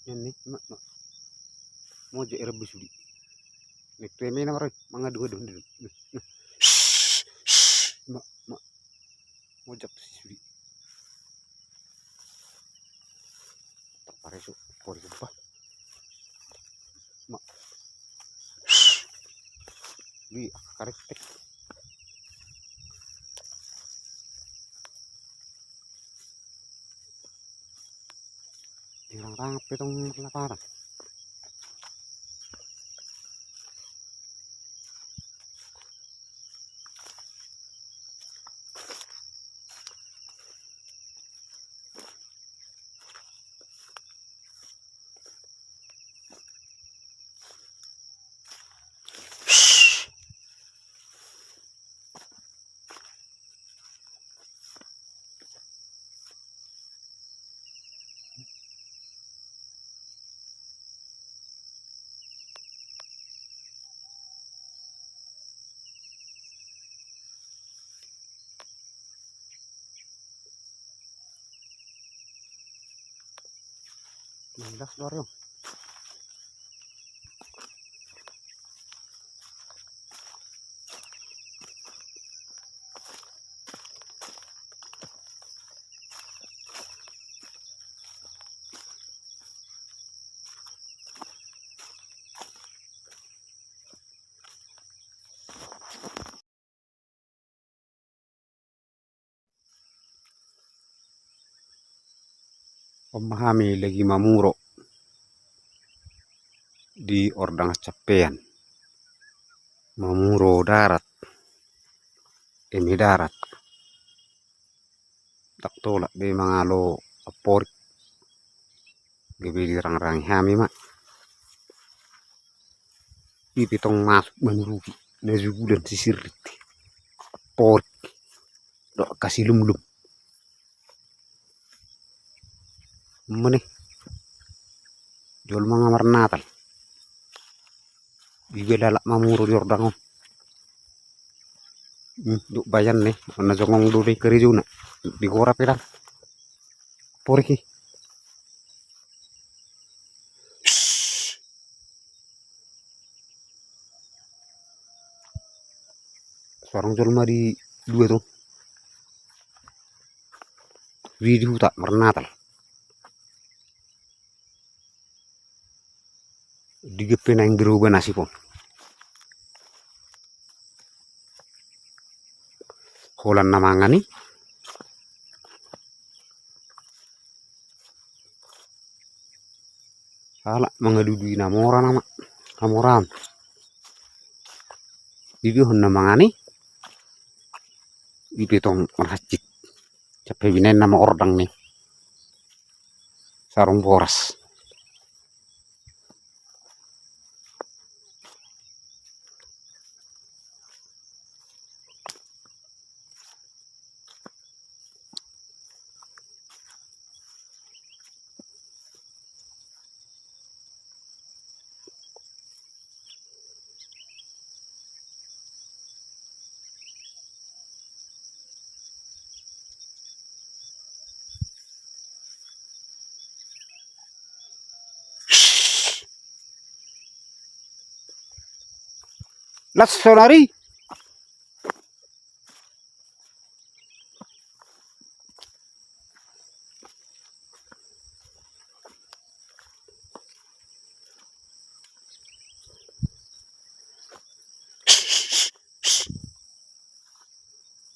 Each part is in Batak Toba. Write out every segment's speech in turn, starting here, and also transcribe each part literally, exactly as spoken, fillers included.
Ini ma ma. Mojak i rebus sudi. Nek tu eme na maroi mangadu-adu. Ma ma. Mojak tu sudi. Tapareso, pori gempa. Ma. Di akaretek. Di rangap-rangap pe tong laparan. Mandas do ari on. On ma hami lagi mamuro di Ordang Hancampean. Mamuro darat, eme darat. Ndang tolap be mangalo amporik. Gabe dirangrangi hami ma. I pe tong masuk manurupi na jugulan sisirrit. Amporik dohot angka silumlum. Mene jolma nga marnatal. Iba lalap mamuro di Ordang on. Hmm, dok bayan ne, na jongong do di karejona. Di gora pe ndang. Amporik i. Sorang jolma di dua tu. Di, di huta marnatal. Di gabe naeng garoba nasip on. Holan na mangan i. Ala mangadudui na mora nama. Hamoraon. Di dua hon na mangan i. I pe tong marhansit. Sampe binaen nama Ordang ni sarung boras. Las sonari.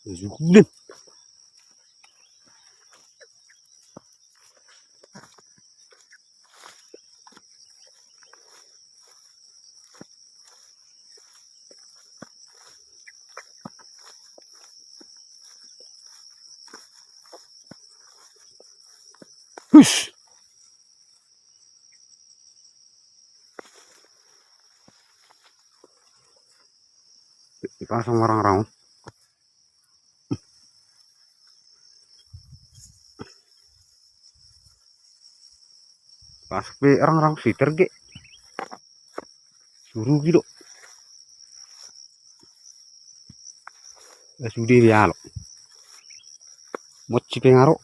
Jugulan. Hus. Ipasang ma rangrang on. Pas pe rangrang siter ge. Surugi do. Eh, sude be alo. Mocci pe nga ro.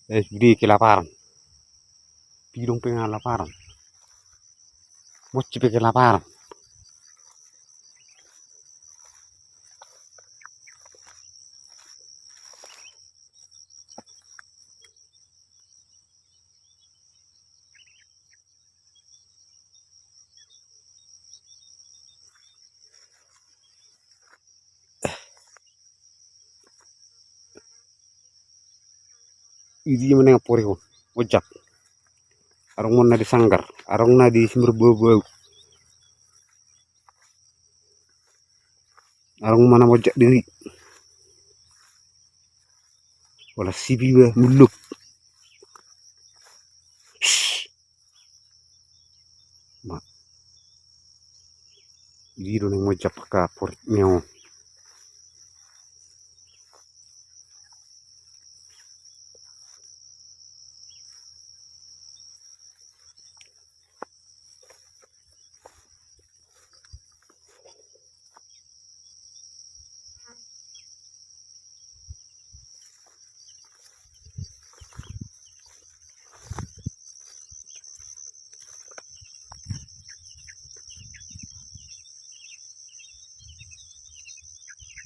Eh, sude kelaparan. Pidong pe nga laparan. Monci pe kelaparan. Idi ma na mangapori on. Ojak. Adong ma na di sanggar, adong na di sumber bau-bau. Adong ma na mojak diri. Wala sipi ba mullup. Ma. Idi do na mojak ka porik ni on.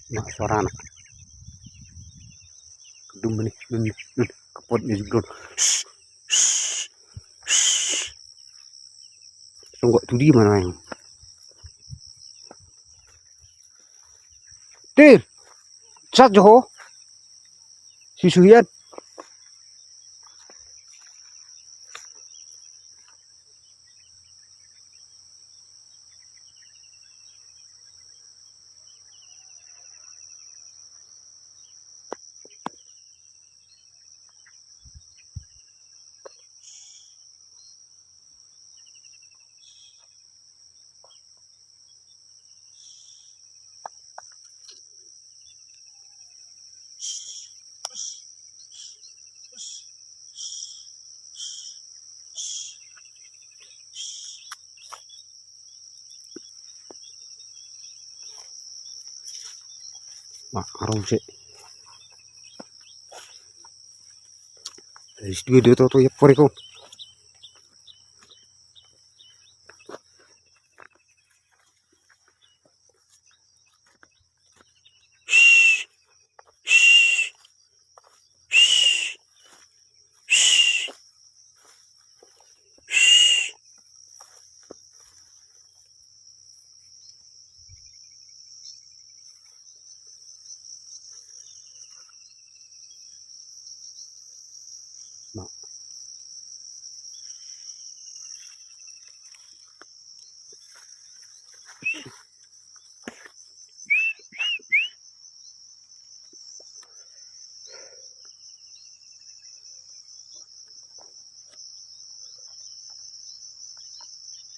Ma, suarana. Dum ni, dum ni, dum. Kapot ni jugron. Sungguh tu di mana yang. Tir. Sat jo ho. Si Suhian. Ma, arung se. Is dua dua toto ya poriko.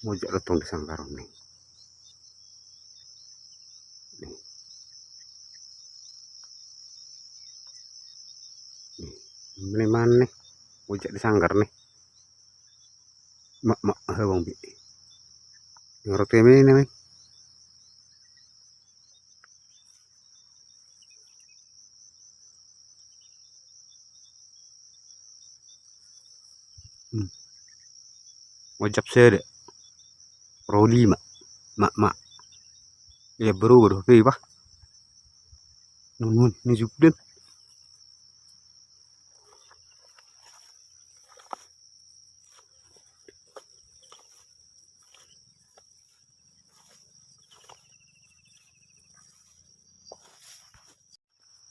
Mojak do tong di sanggar on ni. Ni. Ni. Meniman ni. Mojak di sanggar ni. Ma, ma, ha bang bi. Ngarot kami ni, men. Hmm. Mojak sada. Ro lima. Ma, ma. Ia baru baru pe bah. Nun nun ni jugden.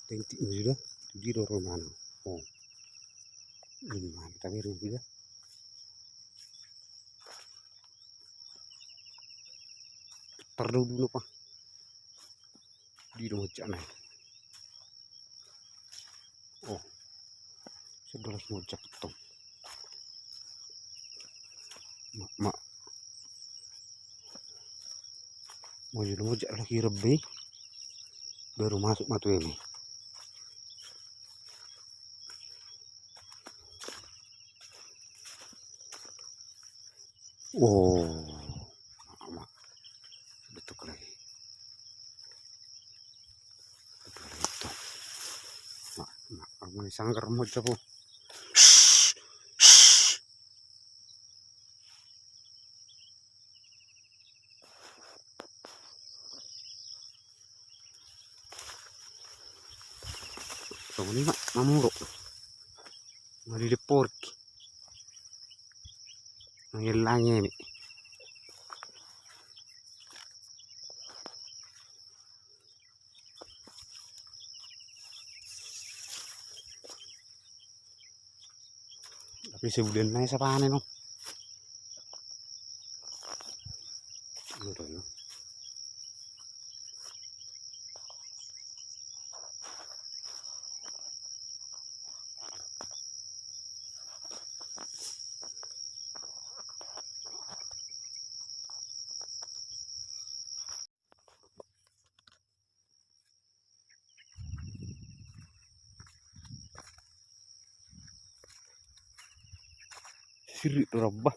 Tengtik ni sudah, tu di roro mana. Oh. Ini mana, tapi rindu dah. Tardau dulu, Pak. Di rumah cak nai. Oh. Sedolas mojak tong. Ma, ma. Mojak, mojak lagi rebe. Baru masuk matu ini. Oh. Ma, ma. Betul lagi. Betul lagi, betul. Ma, ma, ma, sanggar mojak, oh. Ini mak mamuro. Mali de porki. Mangelangi ini. Tapi sebulan naik siapa nih no. Siri roba.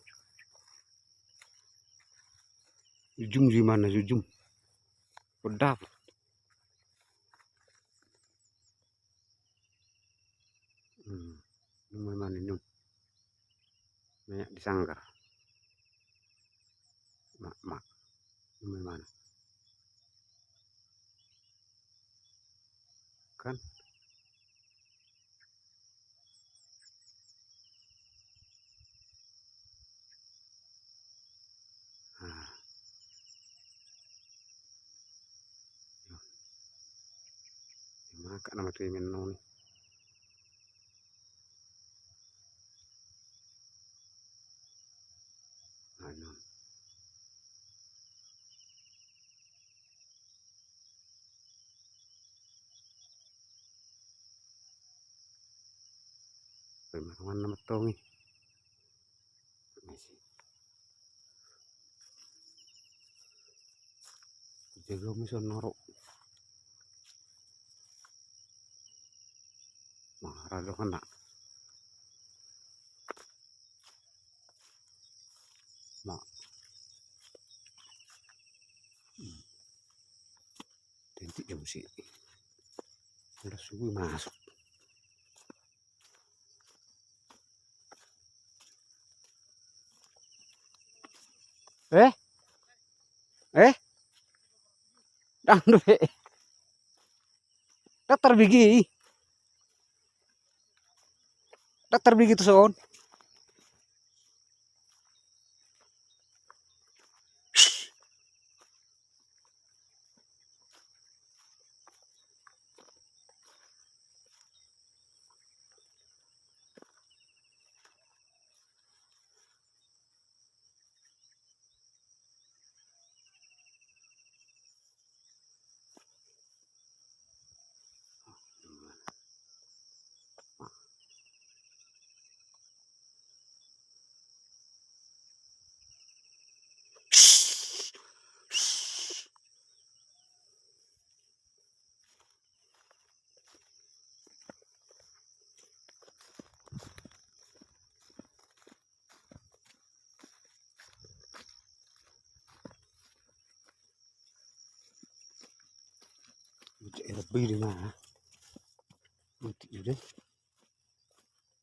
Jujum jumana jujum. Pedap. Hmm. Ini mana ini? Banyak di sanggar. Mak, mak. Ini mana? Kan? Nah. Maka nama tu menoni. Ayo. Pemahaman nama tongi. Jaga musuh noro. Marah dong kena. Nah. Tentik dia musi. Udah subuh masuk. Eh? Eh? Dang dulu. Datar bigi. Datar bigi tu son. Bucek lebih di mana? Nanti sudah.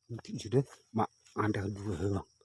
Nanti sudah. Mak, ada dua, bang.